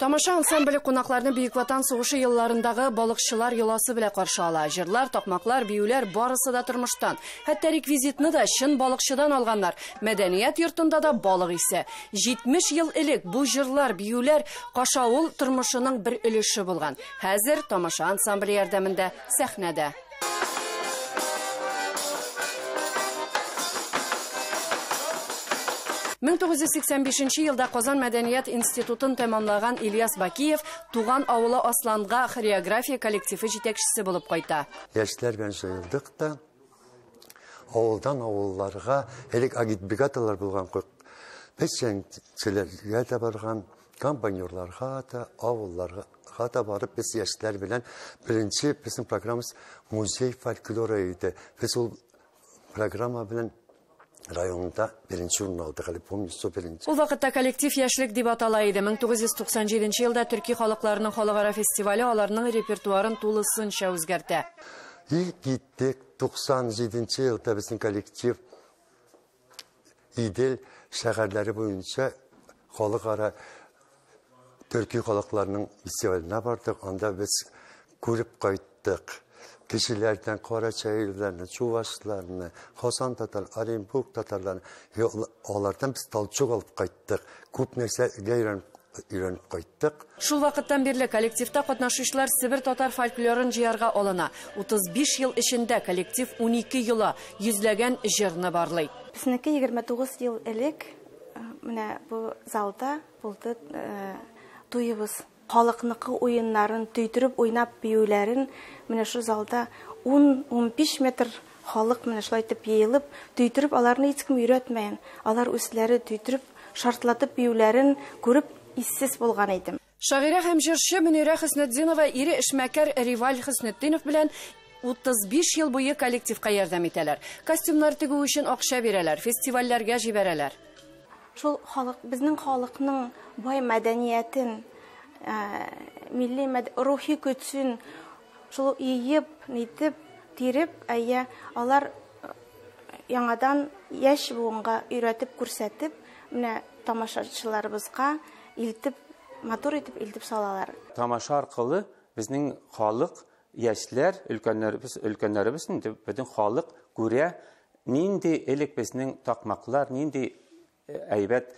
Тамаша ансамбле кунакларны Бөек Ватан сугышы елларындагы балыкчылар йоласы белән каршы ала. Җырлар, такмаклар, биюләр барысы да тормыштан. Хәтта реквизитны да чын балыкчыдан алганнар. Мәдәният йортында да балык исе. 70 ел элек бу җырлар, биюләр Кашаул тормышының бер өлеше булган. Хәзер Тамаша ансамбле ярдәмендә сәхнәдә. 1985 елда Казан мәдәният институтын тәмамлаган Ильяс Бакиев туган авылы Асланга хореография коллективы җитәкчесе булып кайта. Яшьләр белән җыелдык та, авылдан авылларга элек агитбригадалар булган, печәнчеләргә дә барган, компаньорларга да, авылларга да барып, без яшьләр белән беренче безнең программабыз музей фольклоры иде. Без ул программа белән районда беренче урын алдык, әле помню, 101. Ул вакытта коллектив Яшьлек дип атала иде. 1997 елда төрки халыкларының халыкара фестивале аларның репертуарын тулысынча үзгәртә. И киттек 97 елда безнең коллектив Идел шәһәрләре буенча халыкара төрки халыкларының фестиваленә бардык. Анда без күреп кайттык. Кешеләрдән карачайларны, чувашларны, Хасан татар, Оренбург татарларны, алардан без толчок алып кайттык. Күп нәрсәгә өйрәнеп кайттык. Шул вакыттан бирле коллективта катнашучылар Себер татар фольклорын җыярга алына. 35 ел эчендә коллектив 12 йола, йөзләгән җырны барлый. Безнеке 29 ел элек менә бу залда булды туебыз. Халыкныкы уеннарын төйдереп уйнап биюләрен менә шу залда 10-15 метр халык менә шулай итеп йыелып, төйдереп аларны һич кем өйрәтмәгән. Алар үзләре төйдереп, шартлатып биюләрен күреп иссез булган идем. Шагыйрә һәм җырчы Мөнирә Хөснетдинова ире эшмәкәр Риваль Хөснетдинов белән 35 ел буе коллективка ярдәм итәләр. Костюмнар тегү өчен акча бирәләр, фестивальләргә җибәрәләр. Шул халык, безнең халыкның бай мәдәниятен, милли рухи көчен шул иеп, нитеп, тиреп, әйе, алар яңадан яшь буынга өйрәтеп, күрсәтеп, менә тамашачыларыбызга илтеп, матур итеп илтеп салалар. Тамаша аркылы безнең халык, яшьләр, өлкәннәребез, өлкәннәребез инде бөтен халык күрә, нинди элек безнең такмаклар, нинди әйбәт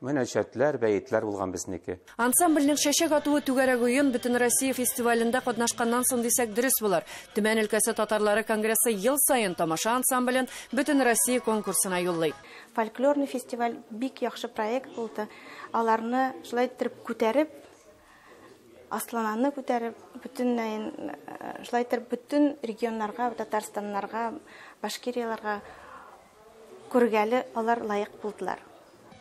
мөнәҗәтләр, бәетләр булган безнеке. Ансамбльнең чәчәк атуы түгәрәк уен Бөтен Россия фестивалендә катнашканнан соң дисәк дөрес булыр. Төмән өлкәсе татарлары конгрессы ел саен Тамаша ансамблен Бөтен Россия конкурсына юллый. Фольклорный фестиваль бик яхшы проект булды. Аларны шулай итеп күтәреп, Аслананы күтәреп, бөтенләй шулай итеп бөтен регионнарга, Татарстаннарга, Башкирияларга күргәле алар лаек булдылар.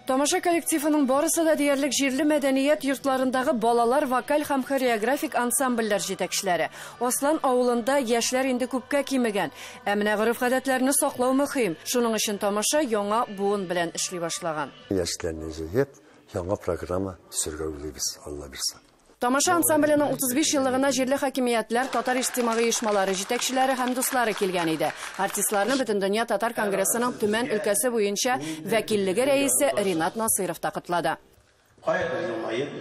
Тамаша коллективының барысы да диярлек җирле мәдәният йортларындагы балалар вокаль һәм хореографик ансамбльләр җитәкчеләре. Аслан авылында яшьләр инде күпкә кимегән. Ә менә гореф-гадәтләрне саклау мөһим. Шуның өчен тамаша яңа буын белән эшли башлаган. Яшьләрне җыеп, яңа программа төзергә уйлыйбыз, Алла бирсә. Тамаша ансамбленең 35 еллыгына җирле хакимиятләр, татар иҗтимагый оешмалары җитәкчеләре һәм дуслары килгән иде. Артистларны Бөтендөнья татар конгрессының Төмән өлкәсе буенча вәкиллеге рәисе Ринат Насыйров та котлады. Кайдыр елмаеп,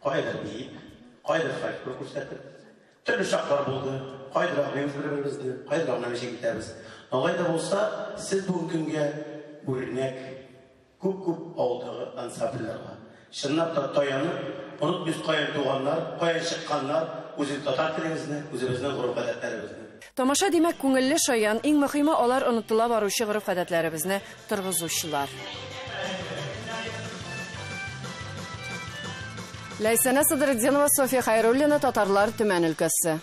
кайдыр биеп, кайдыр фольклор күрсәтеп, төрле чаклар булды, кайдыр аңлыйбыз бер-беребезне, кайдыр аңламыйча китәбез. Алай да булса, сез бүгенге көнгә үрнәк күп-күп авылдагы ансамбльләргә. Чынлап та таянып, онытмыйбыз каян туганнар, каян чыкканнар, үзебез татар телебезне, үзебезнең гореф-гадәтләребезне. Тамаша димәк күңелле шаян, иң мөһиме алар онытыла баручы гореф-гадәтләребезне торгызучылар. Ләйсәнә Садретдинова, София Хайруллина, Татарлар, Төмән өлкәсе.